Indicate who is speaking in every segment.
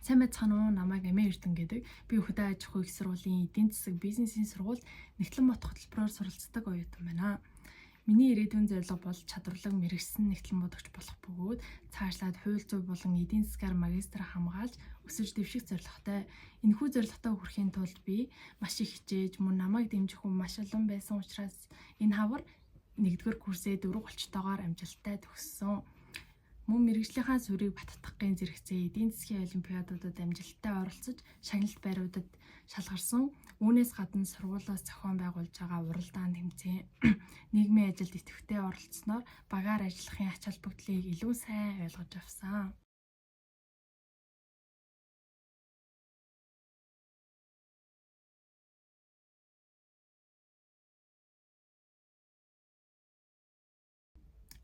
Speaker 1: Сайн байцгаана уу? Намайг Амин Эрдэн гэдэг. Би Хөдөө аж ахуйн их сургуулийн эдийн засаг бизнесийн сургуульд нэгтлэн ботох хөтөлбөрөөр суралцдаг оюутан байна. Миний ирээдүйн зорилго бол чадварлаг мэргэшсэн нэгтлэн бодогч болох бөгөөд цаашлаад хууль зүй болон эдийн засгаар магистр хамгаалж өсөж дэвших зорилготой. Энэхүү зорилготой хүрэхийн тулд би маш их хичээж, мөн намайг дэмжих хүн маш олон байсан учраас энэ хавар 1-р курсээ 4 голчтойгоор амжилттай төгссөн. Мөн мэргэжлийнхаа суурийг баттгахын зэрэгцээ эдийн засгийн олимпиадуудад амжилттай оролцож, шагналт байруудад шалгарсан. Үүнээс гадна сургуулиас зохион байгуулж байгаа уралдаан тэмцээн, нийгмийн ажилд идэвхтэй оролцсноор багаар ажиллахын ач холбогдлыг илүү сайн ойлгож авсан.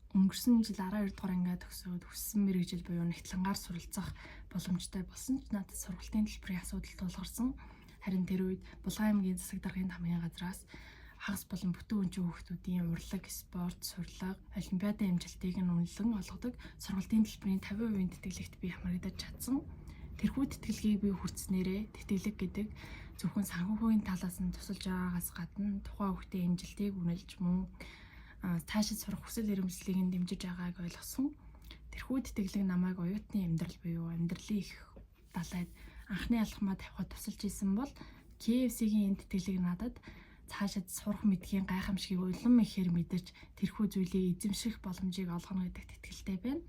Speaker 1: Өнгөрсөн жил 12 дугаар ангиа төгсөөд хүссэн мэргэжил буюу нягтлангаар суралцах боломжтой болсон ч надад сургалтын төлбөрийн асуудал тулгарсан. Харин тэр үед Булган аймгийн засаг даргын тамгын газраас хагас болон бүтэн өнчийн хүүхдүүдийн урлаг, спорт, сурлага, олимпиадын амжилтыг нь үнэлэн олгодог сургалтын төлбөрийн 50% тэтгэлэгт би хамрагдаж чадсан. Тэрхүү тэтгэлгийг би хүртснээрээ тэтгэлэг гэдэг зөвхөн санхүүгийн талаас нь тусалж байгаагаас гадна тухайн хүүхдийн амжилтыг үнэлж мөн цаашид сурах хүсэл эрмэлзлийг нь дэмжиж байгааг ойлгосон. Тэрхүү тэтгэлэг намайг оюутны амьдрал буюу амьдралын их далайд анхны алхмаа тавихад тусалж исэн бол KFC-ийн энэ тэтгэлэг надад цаашид сурах мэдхийн гайхамшигыг улам ихээр мэдэрч тэрхүү зүйлийг эзэмших боломжийг олгоно гэдэгт итгэлтэй байна.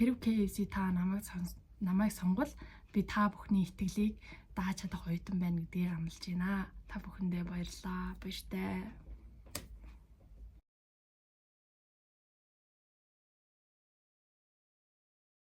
Speaker 1: Хэрв KFC та намайг сонгол би та бүхний итгэлийг дааж чадах оюутан байна гэдгийг амлаж байна. Та бүхэндээ баярлалаа. Баяртай.